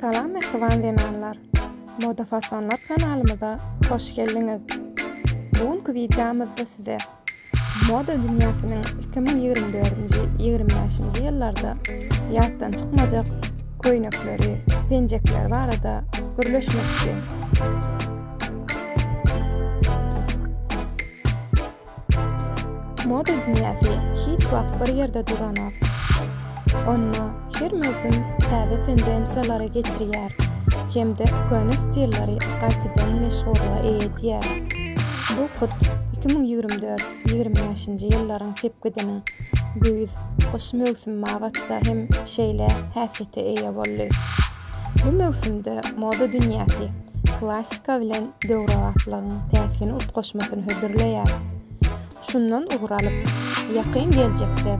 Salam mähriban zenanlar! Moda fasonlar kanalymyza hoş geldiňiz! Bu günki wideomyzda size moda dünýäsiniň 2024-nji, 25-nji ýyllarda ýatdan çykmajak köýnekleri, penjekleri barada gürleşmekçi. Moda dünýäsi hiç wagt bir ýerde duranok. Onda her möwsüm täze tendensiýalary getirýär hem-de köne stilleri gaýtadan meşhurlyga eýe edýär. Bu hut 2024, 25-nji ýyllaryň sepgidiniň güýz, gyş möwsümi babatda hem şeýle häsiýete eýe boldy. Bu möwsümde moda dünýäsi klassika bilen döwrebaplygyň täsin utgaşmasyny hödürleýär. Şundan ugur alyp, ýakyn geljekde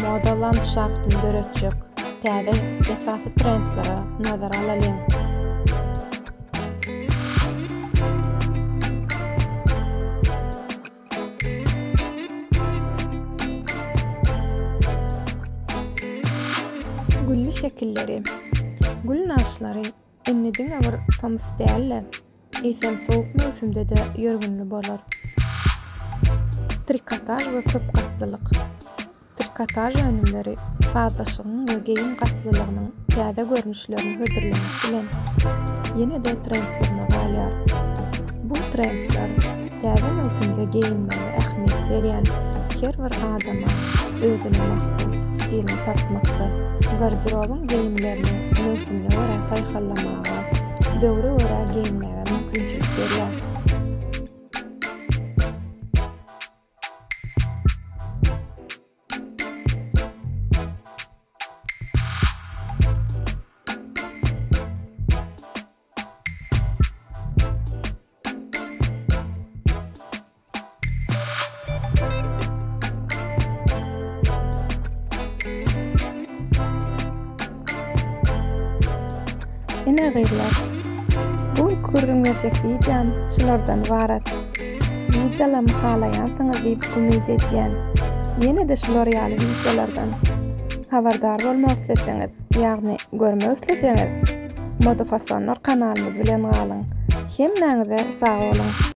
moda landşaftyny döretjek täze esasy trendlere nazar alalyň. Gülli şekilleri. Gül nagyşlary indi diňe bir tomus däl-de, eýsem sowuk möwsümde-de ýörgünli bolar. Trikotaž we köpgatlylyk. Trikotaž önümleri sazlaşygyň we geýim gatlylygynyň täze görnüşlerini hödürlemek bilen, ýene-de trendligine galýar. Bu trendler täze möwsümde geýinmäge ähmiýet berýän her bir adama özüne mahsus stilini tapmakda, garderobyň geýimlerini möwsümine görä saýhallamaga, döwre görä geýinmäge mümkinçilik berýär. Ine gyzlar, bu günki gürrüň berjek wideom şulardan ybarat. Wideolarymy halaýansyňyz diýip umyt edýän. Ýene-de şular ýaly wideolardan habardar bolmak isleseňiz, ýagny görmek isleseňiz, Modafasonlar kanalymyz bilen galyň. Hemmäňize sag boluň!